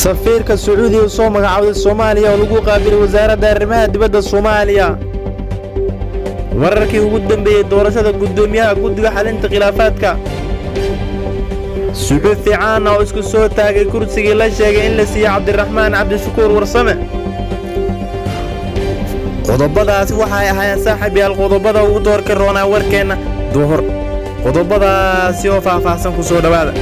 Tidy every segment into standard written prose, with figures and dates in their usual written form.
Safiirka Sacuudiga soo magacaawday Soomaaliya oo lagu qaabilay Wasaaradda Arrimaha Dibadda Soomaaliya. Wararkii ugu dambeeyey doorashada guddoomiyaha guddiga xalinta khilaafaadka. Suxufi caan ah oo isku soo taagay kursigii la sheegay in la siiyey Cabdiraxmaan Cabdishakuur Warsame. Qodobadaasi waxay ahaayeen, saaxiib yaal, qodobada ugu doorka roonaa warkeenna duhur. Qodobadaasi oo faahfaahsan ku soo dhowaada.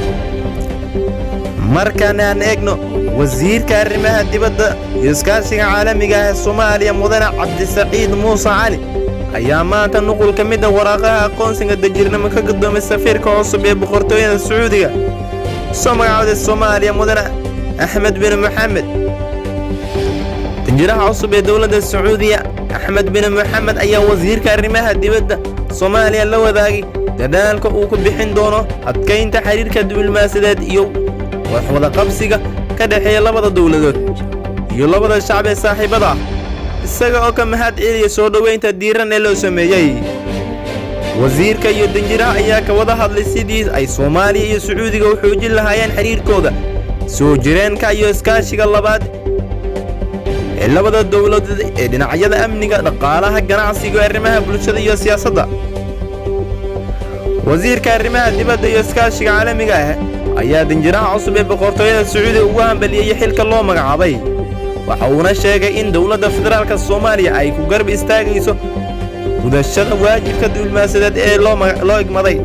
Markaan aan eegno, wasiirka arrimaha dibadda iyo iskaashiga caalamiga ah ee Soomaaliya, mudane Cabdisaciid Muuse Cali, ayaa maanta nuqul ka mid ah waraaqaha aqoonsiga dajirnimo ka gudoomay safiirka cusub ee Boqortooyada Sacuudiga soo magacooday Soomaaliya, mudane Axmed bin Moxamed. Danjiraha cusub ee dowladda Sacuudiya, Axmed bin Moxamed, ayaa wasiirka arrimaha dibadda Soomaaliya la wadaagay dadaalka uu ku bixin doono adkaynta xiriirka diblomaasiyadeed iyo waxwadaqabsiga ka dhexeeya labada dowladood iyo labada shacab ee saaxiibada ah, isaga oo ka mahad celiya soo dhoweynta diiran ee loo sameeyey. Wasiirka iyo danjiraha ayaa ka wada hadlay sidii ay Soomaaliya iyo Sacuudiga u xoojin lahaayeen xiriirkooda soo jireenka iyo iskaashiga labaad ee labada dowladood ee dhinacyada amniga, dhaqaalaha, ganacsiga, arrimaha bulshada iyo siyaasadda. Wasiirka arrimaha dibadda iyo iskaashiga caalamiga ah ayaa danjiraha cusub ee Boqortooyada Sacuudiga ugu hambalyeeyey xilka loo magacaabay, waxa uuna sheegay in dowladda federaalka Soomaaliya ay ku garab istaagayso gudashada waajibka diblomaasiyadeed ee loo igmaday.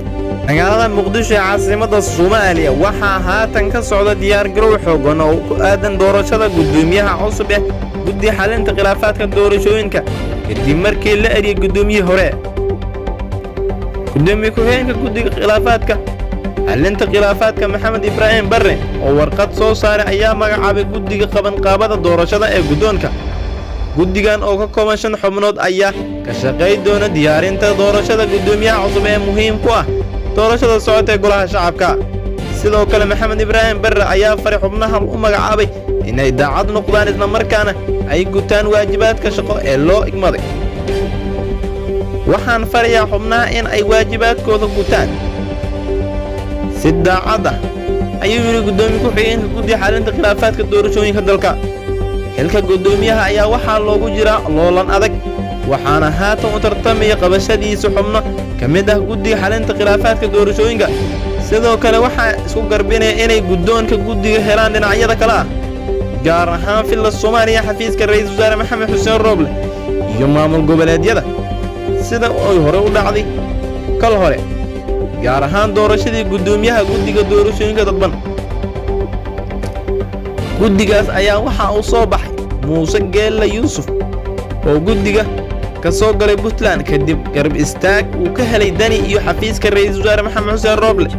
Magaalada Muqdisho ee caasimadda Soomaaliya waxaa haatan ka socda diyaargarow xoogan oo ku aadan doorashada guddoomiyaha cusub ee guddi xalinta khilaafaadka doorashooyinka, kadib markii la eriyey guddoomiyihii hore. Gudoomiye ku-xigeenka guddiga khilaafaadka xalinta khilaafaadka, Maxamed Ibraahim Barre, oo warqad soo saaray, ayaa magacaabay guddiga qabanqaabada doorashada ee guddoonka. Guddigan oo ka kooban shan xubnood ayaa ka shaqay doona diyaarinta doorashada guddoomiyaha cusub ee muhiim ku ah doorashada socota ee golaha shacabka. Sidoo kale, Maxamed Ibraahim Barre ayaa faray xubnaha u magacaabay inay daacad noqdaan, islamarkaana ay gutaan waajibaadka shaqo ee loo igmaday. "Waxaan farayaa xubnaha in ay waajibaadkooda gutaan si daacad ah," ayuu yidhi guddoomiye ku-xigeenka guddiga xalinta khilaafaadka doorashooyinka dalka. Xilka guddoomiyaha ayaa waxaa loogu jiraa loolan adag, waxaana haatan u tartamaya qabashadiisa xubno ka mid ah guddiga xalinta khilaafaadka doorashooyinka. Sidoo kale, waxaa isku garbinaya inay guddoonka guddiga helaan dhinacyada kale ah, gaar ahaan Villa Soomaaliya, xafiiska Ra'iisul Wasaare Maxamed Xuseen Rooble, iyo maamul goboleedyada, sida ay hore u dhacday kal hore, gaar ahaan doorashadii guddoomiyaha guddiga doorashooyinka dadban. Guddigaas ayaa waxa uu soo baxay Muuse Geella Yuusuf oo guddiga ka soo galay Puntland, kadib garab istaag uu ka helay Dani iyo xafiiska Ra'iisul Wasaare Maxamed Xuseen Rooble.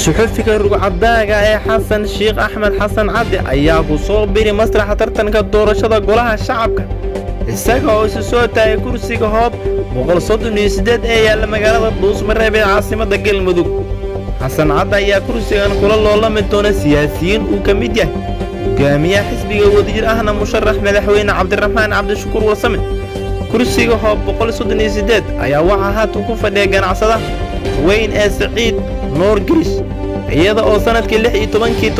Suxufiga rugcadaaga ee Xasan Sheikh Axmed Xasan Cadde ayaa ku soo biri masraxa tartanka doorashada golaha shacabka, isaga oo isu soo taagay kursiga Hoob 138 ee yaalla magaalada Dhuusmareeb ee caasimadda Galmudug. Xasan Cadde ayaa kursigan kula loolami doona siyaasiyiin uu ka mid yahay hogaamiyaha xisbiga Wadajir ahna musharax madaxweyne Cabdiraxmaan Cabdishakuur Warsame. Kursiga Hoob 138 ayaa waxaa haatan ku fadhiya ganacsada weyn ee Saciid Noor Girish, iyada oo sanadkii 16-kii,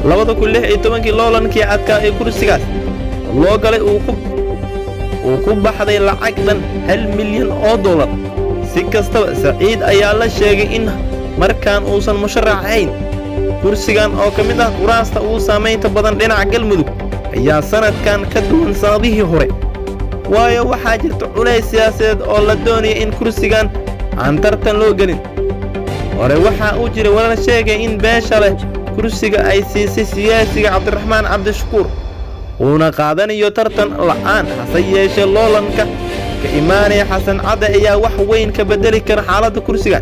2016-kii, loolankii adkaa ee kursigaas loo galay uu ku baxday lacag dhan $1 milyan. Si kastaba, Saciid ayaa la sheegay in markaan uusan musharax ahayn. Kursigan oo ka mid ah kuraasta ugu saamaynta badan dhinaca Galmudug ayaa sanadkan ka duwan sannadihii hore, waayo waxaa jirta culays siyaasadeed oo la doonaya in kursigan aan tartan loo gelin. Hore waxaa uu jiray warar sheegay in beesha leh kursiga ay siisay siyaasiga Cabdiraxmaan Cabdishakuur, uuna qaadanayo tartan la'aan. Hase yeeshee, loolanka ka imaanaya Xasan Cadde ayaa wax weyn ka beddeli kara xaaladda kursigan.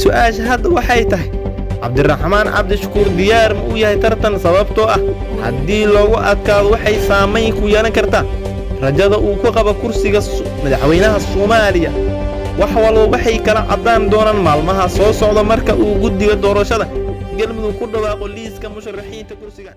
Su'aasha hadda waxay tahay, Cabdiraxmaan Cabdishakuur diyaar ma u yahay tartan? Sababtoo ah haddii loogu adkaado, waxay saamayn ku yeelan kartaa rajada uu ku qabo kursiga madaxweynaha Soomaaliya. Wax walba waxay kala caddaan doonaan maalmaha soo socda, marka uu guddiga doorashada Galmudug ku dhawaaqo liiska musharaxiinta kursigan.